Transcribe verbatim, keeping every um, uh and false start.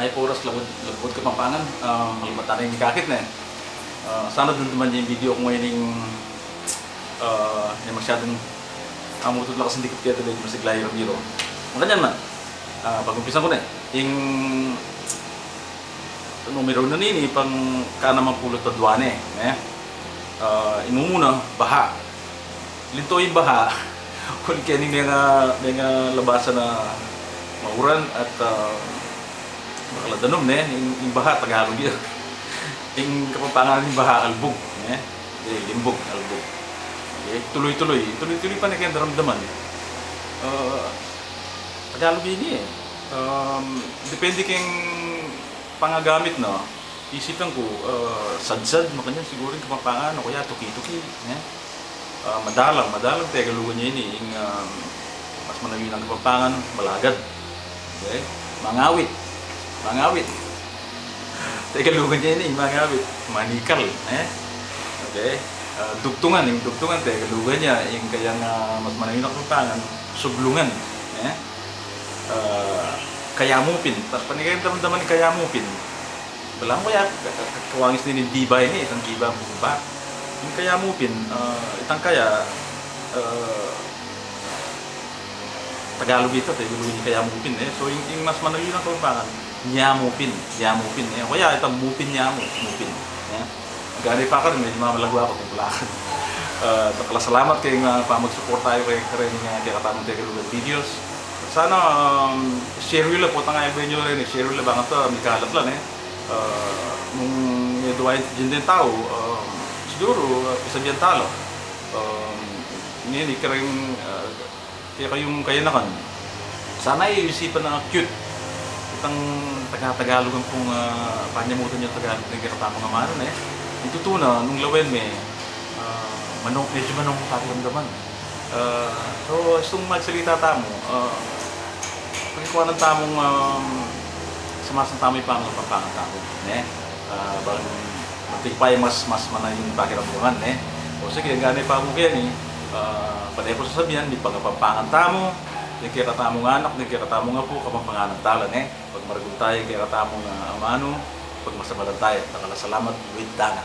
Mayap a oras, Labuad, Labuad Kapampangan. Ah, malambat tana ing mikakit ne. Ah, sana damdaman ye ing video ku ngeni ing, ah, e masyadung amutud la kasi ing dikit keta, medyu masigla ya ing video. Makanyan man, ah, pag-umpisan ku ne. Ing numero unu nini, pang kanaman pulu't adwa ne, ne? Ah, ing mumuna, baha. Linto ing baha, uling keni mengalabasan a mauran at, ah, makaladanum, ne? Ing, ing baha, Tagalog ya. Ing Kapampangan ning baha, albug, ne? E, limbug, albug. E, tuloy-tuloy. Tuloy-tuloy pa ne keng daramdaman. Ah, Tagalog ini e. Um, depende keng pangagamit na. Isipan ku, ah, sadsad, makanyan siguru ing Kapampangan, o kaya tuki-tuki, ne? Ah, madalang, madalang Tegalugan ya ini, ing, ah, mas manayun a Kapampangan, malagad. Okay? Mangawit, mangawit. Tegalugan ya ini, mangawit, manikal, ne? Okay? Ah, dugtungan, ing dugtungan Tegalugan ya, ing kayang, ah, mas manayun a Kapampangan, suglungan, ne? Ah, kayamupin, panikan damdaman ing kayamupin. Balamu ya, kawangis na ning diba ini, itang diba bumba. Ing kayamupin, ah, itang kaya, ah, Tagalog ita, Tegalugan ing kayamupin, e. So, ing, ing mas manayun a Kapampangan, nyamupin, nyamupin, e. O kaya, itang mupin nyamu, mupin, e. Gani pa karin, medyu mamalago aku, Bulacan. Ah, dakal a salamat keng, ah, pamagsuporta yu keng, keng, ah, kekatamung Tegalugan videos. Sana, um, share yu la, potang abe yu rin, share yu la, bang keta mikalat la, ne? Ah, nung meduain ding tau, ah, siguru, ah, pisabian tala. Ah, ngeni, kareng, ah, kekayung kayanakan, sana yu isipan a cute itang taga-Tagalugan kung, ah, panyamutan yu Tagalog deng kekatamung amanu, ne? Ing tutu na, nung lawen me, ah, manung, medyu manung pakiramdaman. Ah, so, istung magsalita tamu, ah, pakikuanan tamung, um, samasan tamu ing pamangapampangan tamu, ne? Ah, bang matigpa ya, mas, mas manayun pakiramdaman, ne? O sige, gani pa mu keni, ah, pane ku sasabian, mipangapampangan tamu, deng kekatamung anak, deng kekatamung apu, Kapampanganan tala, ne? Pagmaragul taya keng kekatamung, ah, amanu, pagmasamalan taya. Dakal a salamat, luid tana.